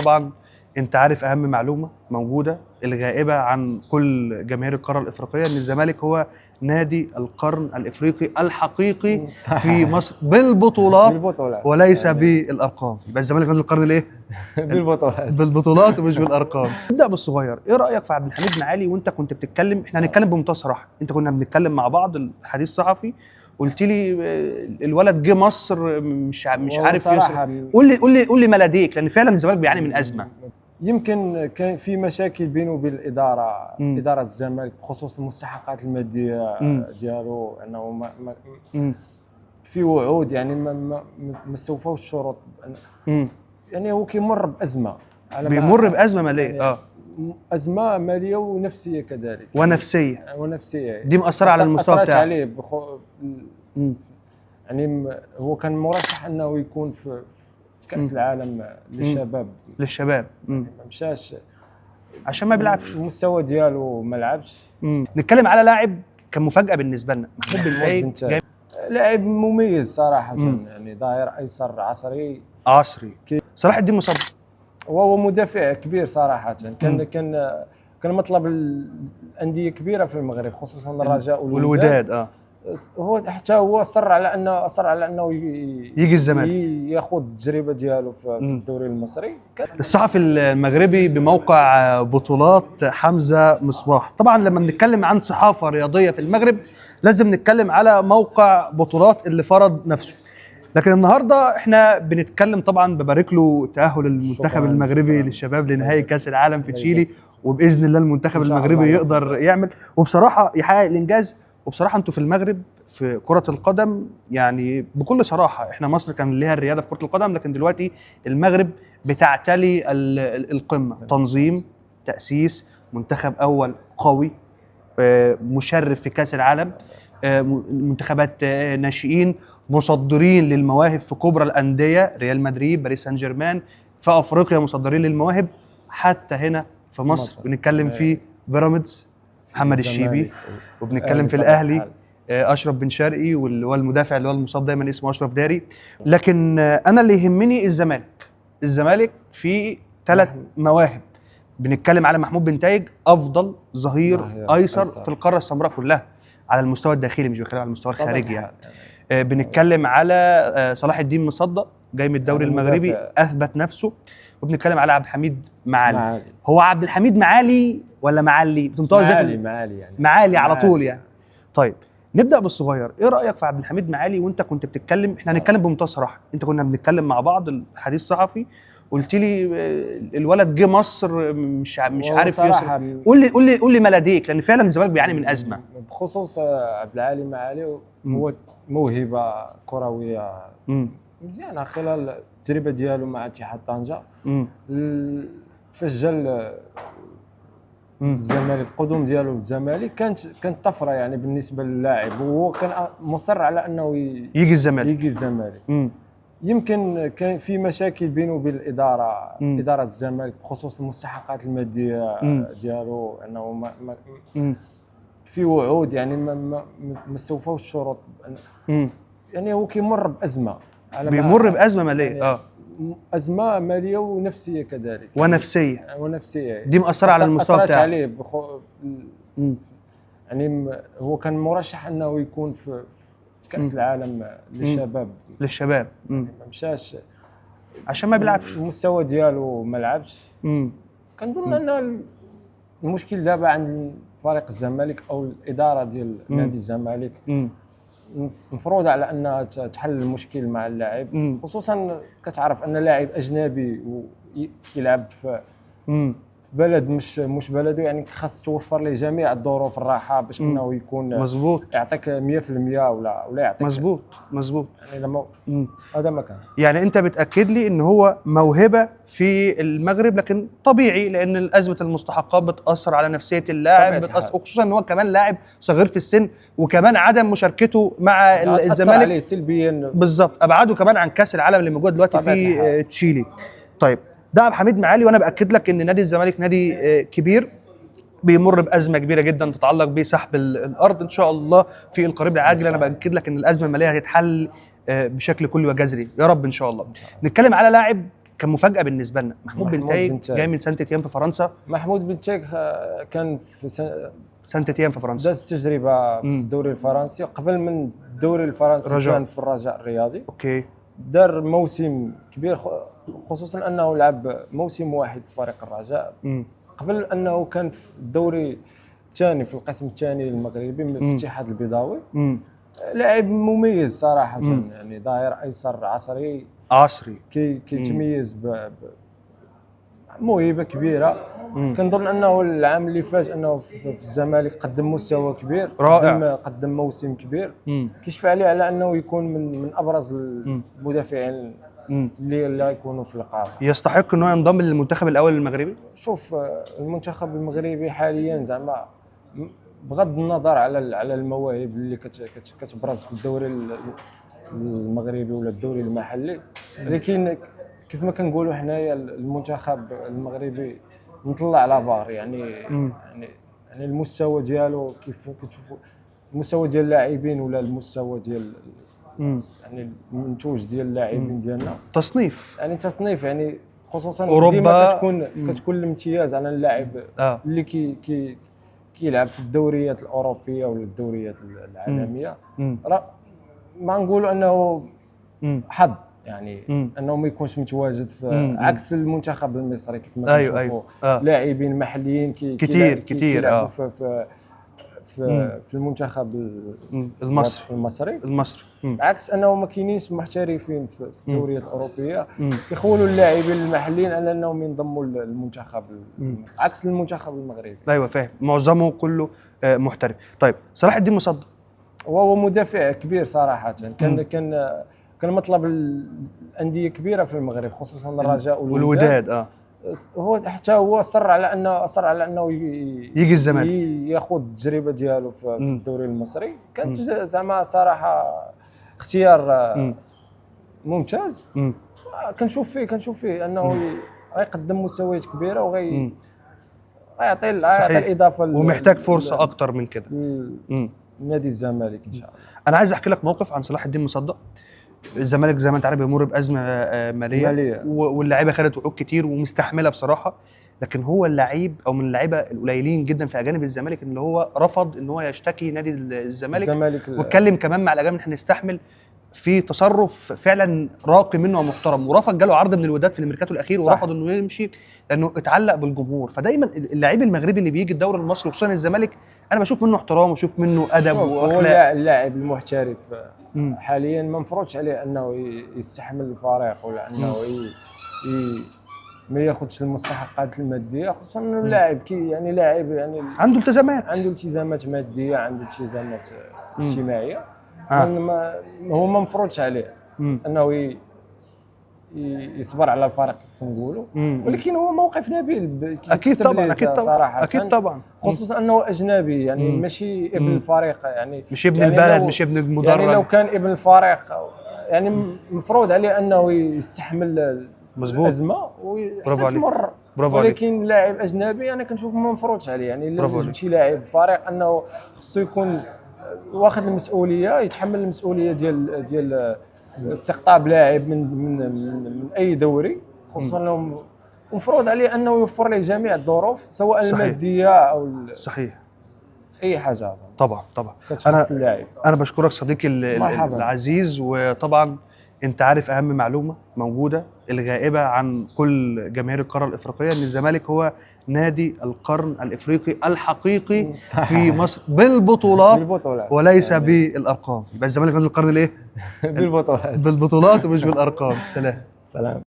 طبعا انت عارف اهم معلومة موجودة الغائبه عن كل جماهير القارة الافريقية ان الزمالك هو نادي القرن الافريقي الحقيقي صح. في مصر بالبطولات بالبطولات وليس يعني بالارقام. يبقى الزمالك نادي القرن الايه؟ بالبطولات. بالبطولات ومش بالارقام. نبدا بالصغير، ايه رايك في عبد الحميد معالي؟ وانت كنت بتتكلم، احنا هنتكلم بمنتهى الصراحة، انت كنا بنتكلم مع بعض الحديث صحفي، قلت لي الولد جه مصر مش عارف يصرف. صراحة قول لي ما لديك، لان فعلا الزمالك بيعاني من ازمة. يمكن كان في مشاكل بينه وبين الاداره، ادارة الزمالك بخصوص المستحقات المادية ديالو، انه ما في وعود يعني ما استوفوش الشروط. يعني هو كيمر بازمه على بيمر بازمه ماليه. يعني ازمة ماليه ونفسية كذلك. ونفسية. ونفسية. دي مأثره على المستوى أثرت بتاعه. عليه يعني هو كان مرشح انه يكون في كاس العالم للشباب. للشباب. ما مشاش. عشان ما بيلعبش. المستوى ديالو ما لعبش. نتكلم على لاعب كان مفاجاة بالنسبة لنا، محمود بن محمود تايج. بن تايج. لاعب مميز صراحه، يعني ظاهر ايسر عصري. عصري. صلاح الدين مصاب. وهو مدافع كبير صراحه، كان كان مطلب الاندية كبيرة في المغرب، خصوصا الرجاء والوداد. والوداد اه. هو حتى هو صر على انه يجي الزمالك. ياخذ التجربة ديالو في الدوري المصري. الصحفي المغربي بموقع بطولات حمزة مصباح. طبعا لما بنتكلم عن صحافة رياضية في المغرب لازم نتكلم على موقع بطولات اللي فرض نفسه، لكن النهارده احنا بنتكلم، طبعا ببارك له تأهل المنتخب شكراً، المغربي شكراً. للشباب لنهائي كأس العالم في الله تشيلي، يبارك. وبإذن الله المنتخب إن شاء المغربي الله. يقدر يعمل وبصراحة يحقق الإنجاز. وبصراحة انتوا في المغرب في كرة القدم، يعني بكل صراحة احنا مصر كان ليها الريادة في كرة القدم، لكن دلوقتي المغرب بتعتلي القمة، تنظيم، تأسيس منتخب أول قوي، مشرف في كأس العالم، منتخبات ناشئين مصدرين للمواهب في كبرى الأندية، ريال مدريد، باريس سان جيرمان، في أفريقيا مصدرين للمواهب، حتى هنا في مصر مصر. بنتكلم في بيراميدز محمد الشيبي، الزمالك. وبنتكلم في بطبيعة الاهلي الحال. اشرف بن شرقي، واللي هو المدافع اللي هو المصاب دايما اسمه اشرف داري. لكن انا اللي يهمني الزمالك. الزمالك في ثلاث مواهب، بنتكلم على محمود بن تايج افضل ظهير ظهير ايسر أيسر. في القارة السمراء كلها على المستوى الداخلي، مش بتكلم على المستوى بطبيعة الخارجي يعني. الحال. بنتكلم على صلاح الدين مصدق جاي من الدوري يعني المغربي مدافع. اثبت نفسه، وبنتكلم على عبد الحميد معالي. معالي. هو عبد الحميد معالي ولا معلي؟ بتنطقها ازاي؟ معالي، معالي يعني. معالي على معالي. طول يعني. طيب نبدا بالصغير، ايه رايك في عبد الحميد معالي؟ وانت كنت بتتكلم، احنا هنتكلم بمنتهى الصراحة، انت كنا بنتكلم مع بعض الحديث صحفي، قلت لي الولد جه مصر مش وهو عارف يصرف. صراحة قول لي ما لديك، لان فعلا الزمالك بيعاني من ازمة. بخصوص عبد العالي معالي، هو موهبة كروية مزيانه خلال التجربة ديالو مع اتحاد طنجه. فاش جا الزمالك، القدوم ديالو للزمالك كانت طفرة يعني بالنسبة للاعب، وهو كان مصر على انه يجي الزمالك. يجي الزمالك. يمكن كان في مشاكل بينه وبين الاداره، ادارة الزمالك بخصوص المستحقات المادية ديالو، انه ما في وعود يعني ما استوفوش الشروط. يعني هو كيمر بازمه على بيمر بازمه ماليه. يعني ازمة ماليه ونفسية كذلك. ونفسية. ونفسية. دي مأثره على المستوى أثرت بتاعه. عليه يعني هو كان مرشح انه يكون في كاس العالم للشباب. للشباب. ما مشاش. عشان ما بيلعبش. المستوى ديالو ما لعبش. كنظن ان المشكل دابا عند فريق الزمالك او الادارة ديال نادي الزمالك مفروض على انها تحل المشكل مع اللاعب، خصوصا كتعرف ان لاعب اجنبي وكيلعب في بلد مش بلده، يعني خاص توفر له جميع الظروف الراحة باش انه يكون يعطيك 100% ولا يعطيك مظبوط مظبوط. يعني لما هذا ما كان. يعني انت بتاكد لي ان هو موهبة في المغرب، لكن طبيعي لان ازمة المستحقات بتاثر على نفسية اللاعب، طبيعة بتاثر الحال. وخصوصا ان هو كمان لاعب صغير في السن، وكمان عدم مشاركته مع تأثر الزمالك عليه سلبيا. بالظبط، ابعاده كمان عن كاس العالم اللي موجود دلوقتي طبيعة في الحال. تشيلي. طيب ده عبد الحميد معالي، وانا باكد لك ان نادي الزمالك نادي كبير بيمر بازمه كبيرة جدا تتعلق بسحب الارض. ان شاء الله في القريب العاجل انا باكد لك ان الازمة المالية هتتحل بشكل كلي وجذري يا رب ان شاء الله. نتكلم على لاعب كان مفاجاة بالنسبة لنا. محمود بنتايج جاي من سانت تيان في فرنسا. محمود بنتايج كان في سانت تيان في فرنسا، داز تجربه في الدوري الفرنسي. قبل من الدوري الفرنسي رجع. كان في الرجاء الرياضي. okay. دار موسم كبير، خصوصا انه لعب موسم واحد في فريق الرجاء. قبل انه كان في الدوري الثاني، في القسم الثاني المغربي في الاتحاد البيضاوي. لاعب مميز صراحة. يعني ظهير ايسر عصري كيتميز بموهبه كبيرة. كنظن انه العام اللي فات انه في الزمالك قدم مستوى كبير رائع، قدم موسم كبير. كيشفع عليه على انه يكون من ابرز المدافعين اللي يكونوا في القارة. يستحق انه ينضم للمنتخب الاول المغربي. شوف المنتخب المغربي حاليا زعما بغض النظر على المواهب اللي كتبرز في الدوري المغربي ولا الدوري المحلي، لكن كيف ما كنقولوا حنايا المنتخب المغربي مطلع la barre، يعني يعني يعني المستوى ديالو كيف كتشوفوا المستوى ديال اللاعبين ولا المستوى ديال يعني المنتوج ديال اللاعبين ديالنا، تصنيف يعني تصنيف، يعني خصوصا أوروبا ديما كتكون الامتياز على اللاعب اللي كي كي كيلعب في الدوريات الاوروبية ولا الدوريات العالمية. ما نقولوا انه حظ، يعني انه ما يكونش متواجد في عكس المنتخب المصري كيف ما كنشوفوا. أيوة. لاعبين محليين كتير كتير في في في المنتخب المصري. عكس انه ما كاينينش محترفين في الدوريات الاوروبية كيخولوا اللاعبين المحليين على انهم ينضموا للمنتخب المصري عكس المنتخب المغربي. ايوه فاهم، معظمه كله محترف. طيب صلاح الدين مصدق وهو مدافع كبير صراحة، كان مطلب الاندية كبيرة في المغرب خصوصا الرجاء والوداد. هو حتى هو اصر على انه يجي الزمالك ياخذ التجربة ديالو في الدوري المصري. كانت زعما صراحة اختيار ممتاز. كنشوف فيه انه غيقدم مستويات كبيرة وغي غيعطي الاضافة، ومحتاج فرصة اكتر من كده نادي الزمالك ان شاء الله. انا عايز احكي لك موقف عن صلاح الدين مصدق. الزمالك زي ما انت عارف بيمر بازمه ماليه واللاعيبه خدت وعود كتير ومستحمله بصراحة، لكن هو اللعيب او من اللعيبة القليلين جدا في اجانب الزمالك اللي هو رفض ان هو يشتكي نادي الزمالك واتكلم كمان مع الاجانب ان احنا نستحمل، في تصرف فعلا راقي منه ومحترم. ورفض، جاله عرض من الوداد في الميركاتو الاخير ورفض انه يمشي لانه اتعلق بالجمهور. فدايما اللعيب المغربي اللي بيجي الدوري المصري وخصوصا الزمالك انا بشوف منه احترام وبشوف منه ادب واخلاق. اللاعب المحترف حاليا ما مفروضش عليه انه يستحمل الفريق ولا انه ما ياخذش المستحقات المادية، خصوصا انه اللاعب كي يعني لاعب يعني عنده التزامات، عنده التزامات مادية، عنده التزامات اجتماعية. هو ما مفروضش عليه انه يصبر على الفريق كيف نقولوا، ولكن هو موقف نبيل. اكيد طبعا، اكيد طبعا، اكيد طبعا، خصوصا انه اجنبي يعني ماشي ابن الفريق، يعني مش ابن يعني البلد، مش ابن المدرب. يعني لو كان ابن الفريق يعني مفروض عليه انه يستحمل الازمة وحتى تمر. ولكن لاعب اجنبي انا كنشوف ما مفروضش عليه، يعني الا جبتي لاعب فريق انه خصو يكون واخد المسؤولية، يتحمل المسؤولية ديال استقطاب لاعب من من من اي دوري، خصوصا انه مفروض عليه انه يوفر له جميع الظروف سواء المادية او صحيح اي حاجة. طبعا طبعا. انا انا بشكرك صديقي العزيز. وطبعا انت عارف اهم معلومة موجودة الغائبه عن كل جماهير القارة الافريقية، ان الزمالك هو نادي القرن الافريقي الحقيقي في مصر بالبطولات وليس يعني بالارقام. يبقى الزمالك نادي القرن الايه؟ بالبطولات، بالبطولات ومش بالارقام. سلام سلام.